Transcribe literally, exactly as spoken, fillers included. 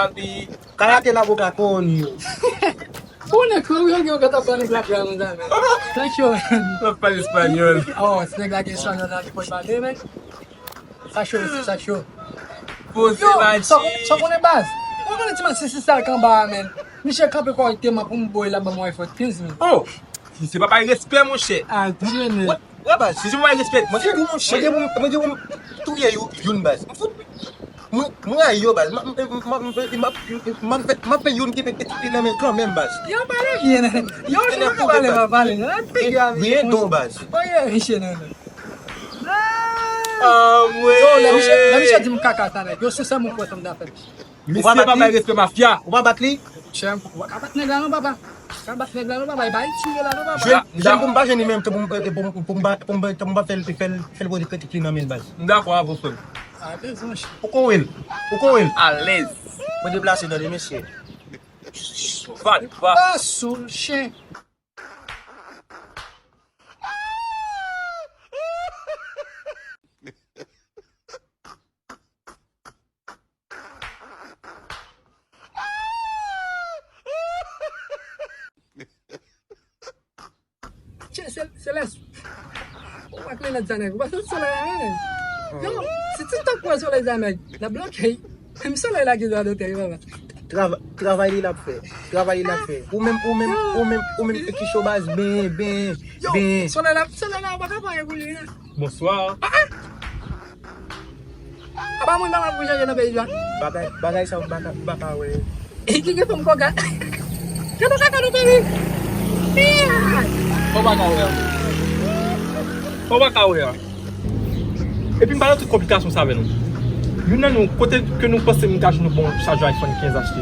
Papi. Karate la boca coño. Ou nèg, ou yo gen yon gata pa nèg la gran moun sa men. Thank you. L ap pale espanyòl. Oh, si nèg la gen espanyòl la, li pot pale men. Sa cho, sa cho. Poze. Yo, sa, sa konnen baz. Ou konnen ti masin si sa k anba a men. Misye kanpe kòrèkteman pou m boy la ban mwen fòt kenz mil. Oh. Si se pa bay respè monchè. Ah, ti jene. Wè baz, si se pa bay respè, mwen gen pou mwen, mwen gen pou mwen touye youn baz. Mwen rayi yo baz. M ap fè youn ki mete tout li nan men kanmenm baz. Yo pale byen. Yo pale, pale. Byen don baz. Oye, misye nan. Ah, mwen. Yo, lè misye, lè misye di m kaka talè. Yo, se sa mwen kwè tanm da fè. Misye pa bay respè mafya. Ou pa bat li? Chèm, ou pa ka bat nèg la non papa. Ou ka bat nèg la non papa, e pa iti yo la non papa. Jwenn pou m pa jwenn li menm, pou m pa fè l, fè l, fè l poze kritik li nan men l baz. M dakò avè w frè m. A bezwen. Ou ko wè l? Ou ko wè l? Alèz. Mwen deplase tande mesye. Valpa. Asou chen. Che, se, se lès. Ou pa klè nan zanèg. Ou pa sou solèy la, men. Yo, si TikTok pran solèy zanèg, n ap bloke. Menm solèy la ki dwa dotè yo, papa. Trava-, travay li l ap fè. Travay li l ap fè. Ou menm, ou menm, ou menm, ou menm fè ki cho baz. Ben, ben, ben. Yo, solèy la, solèy la, ou pa ka pare pou li, non. Bonsoir. Ah, ah. Apa moun pa wè pou chanje nan peyi la. Bagay, bagay sa ou pa ka, ou pa ka wè. E ki gen fanm koka. Kado kaka nan peyi. Ou pa ka wè. Ou pa ka wè. Epi m pa nan tout konplikasyon sa avè nou. Youn nan nou, kote ke nou panse m ka jwenn yon bon chajè iPhone kenz achte?